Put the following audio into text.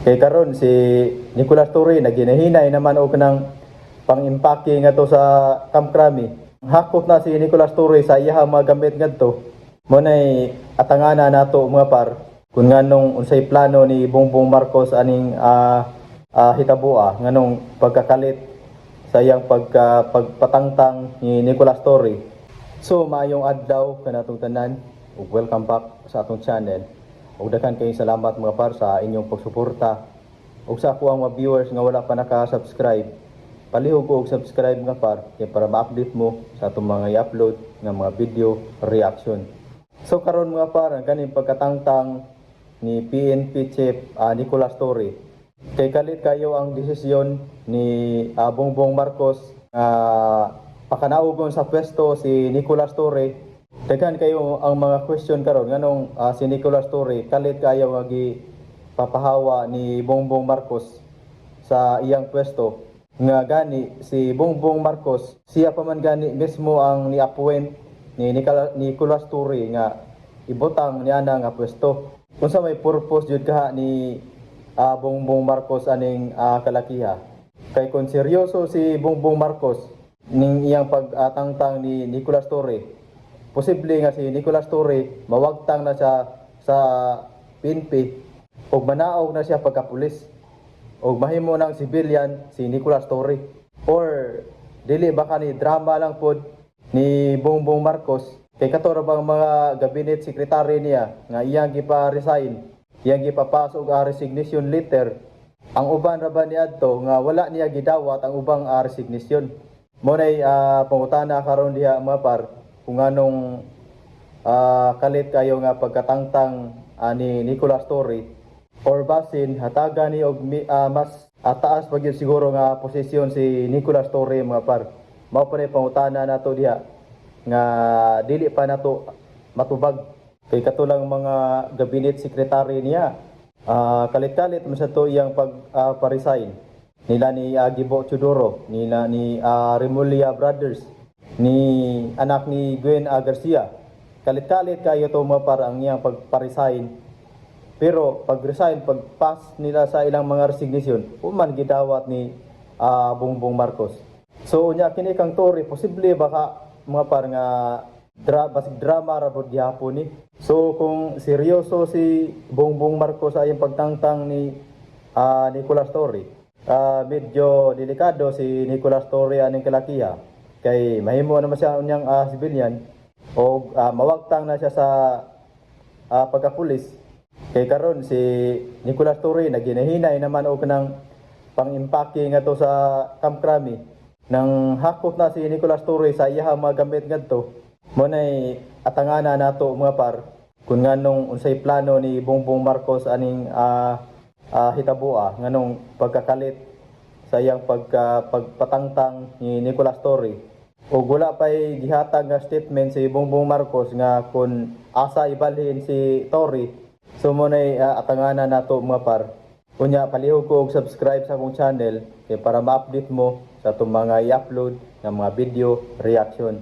Kay karon si Nicolas Torre naginahinay naman og kanang pang-impake ngadto sa Camp Crame. Hakot na si Nicolas Torre sa iyang mga gamit ngadto. Mo nay atangana nato, mga par, kung nganong unsay plano ni Bongbong Marcos aning hitaboa, nganong pagkakalit sa iyang pagpatangtang ni Nicolas Torre. So maayong adlaw kanatong tanan ug welcome back sa atong channel. Ug daghan kayong salamat, mga par, sa inyong pagsuporta. Ug sa ako ang mga viewers nga wala pa naka-subscribe, palihog og subscribe, mga par, kay para ma-update mo sa atong mga i-upload nga mga video reaction. So karon, mga par, ang kaning pagkatangtang ni PNP Chief Nicolas Torre. Kay kalit kayo ang desisyon ni Bongbong Marcos nga pakanaugon sa pwesto si Nicolas Torre. Daghan kayo ang mga question karon nganong si Nicolas Torre kalit kayo nga papahawa ni Bongbong Marcos sa iyang pwesto, nga gani si Bongbong Marcos siya pa man gani mismo ang ni-appoint ni Nicolas Torre nga ibutang niya na nga pwesto. Unsa may purpose jud kaha ni Bongbong Marcos aning kalakiha? Kay kung seryoso si Bongbong Marcos ning iyang pag-atangtang ni Nicolas Torre, posible nga si Nicolas Torre mawagtang na siya sa PNP ug manaog na siya pagkapulis o mahimo ng civilian si Nicolas Torre, or dili ba kani drama lang pod ni Bongbong Marcos? Kay kato ra bang mga cabinet secretary niya nga iyang gipa-resign, iyang gipapas og resignation letter, ang uban ra ba niadto nga wala niya gidawat ang ubang resignation? Mo nay pangutana karon diha, mga par, kung anong kalit kayo nga pagkatangtang ni Nicolas Torre, or basin hatagan ni og mas taas pa gyud siguro nga posisyon si Nicolas Torre, mga par. Mao pa ni pangutana nato diha nga dili pa nato matubag, kay katulang mga cabinet secretary niya kalit-kalit man sa to iyang pag pa-resign nila ni Gibo Teodoro, nila ni Remulla Brothers, ni anak ni Gwen Garcia. Kalit-kalit kayo to, mga par, ang iyang pagpa-resign, pero pag-resign, pag-pass nila sa ilang mga resignation, human gidawat ni Bongbong Marcos. So unya kini kang Torre, posible baka, mga par, nga basig drama ra pod gihapon ni. So kung seryoso si Bongbong Marcos sa iyang pagtangtang ni Nicolas Torre, medyo delikado si Nicolas Torre aning kalakiha kay mahimo naman siya unyang civilian o mawagtang na siya sa pagkapulis. Kay karon si Nicolas Torre naginahinay naman og kanang pang-impake ngadto sa Camp Crame. Nang hakot na si Nicolas Torre sa iyang mga gamit ngadto. Mo nay atangana nato, mga par, kung nganong unsay plano ni Bongbong Marcos aning hitaboa, nganong pagkakalit sa iyang pagpatangtang ni Nicolas Torre. Ug wala pa'y gihatag nga statement si Bongbong Marcos nga kung asa ibalhin si Torre. So mo nay atangana nato, mga par. Unya palihog ko og subscribe sa akong channel kay para ma-update mo sa atong mga i-upload nga mga video reaction.